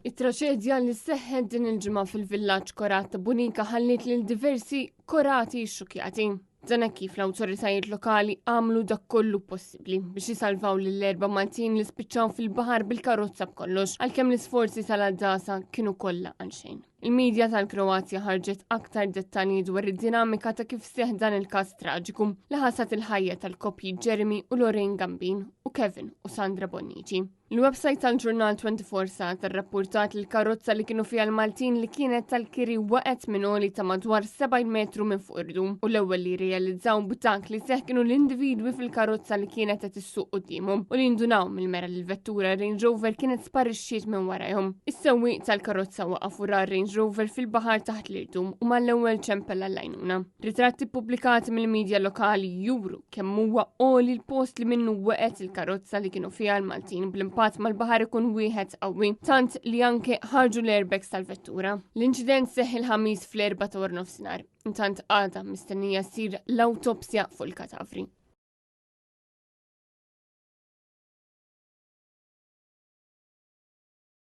It-traċedja li seħħet din il-ġimgħa fil-villaġġ Korat ta' Bunika ħalliet lil diversi Korati xukjati. Dan hekk kif l-awtoritajiet lokali għamlu dak kollu possibbli biex jisalvaw lill-erba' Maltin li spiċċaw fil-baħar bil-karozza b'kollox, għalkemm l-isforzi tal-għaddasa kienu kollha għal xejn. Il-medja tal-Kroazja ħarġet aktar dettalji dwar id-dinamika ta' kif seħ dan il-każ traġiku li ħasad il-ħajja tal-koppji Jeremy u Lorraine Gambin u Kevin u Sandra Bonnici. Il-website tal-ġurnal 24 Sat rrappurtat li l-karozza li kienu fiha l-Maltin li kienet tal-kiri waqgħet minn għoli ta' madwar 70 metru minn fuq irdum u l-ewwel li rrealizzaw b'dak li seħ kienu l-individwi fil-karozza li kienet qed issuq quddiemhom u li ndunaw mill-mera li l-vettura Range Rover kienet sparixxiet minn warajhom. Is-sewwieq tal-karozza waqaf u ra Range Rover fil-baħar taħt l-irdum u mal-ewwel ċempel għall-għajnuna. Ritratti ppubblikati mill-medja lokali juru kemm huwa għoli l-post li minnu weqgħet il-karozza li kienu fiha l-Maltin bl-impatt mal-baħar ikun wieħed qawwi, tant li anke ħarġu l-airbags tal-vettura. L-inċident seħħ il-Ħamis fl-4 ta' nofsinhar. Intant għada mistennija ssir l-awtopsja fuq il-katavri.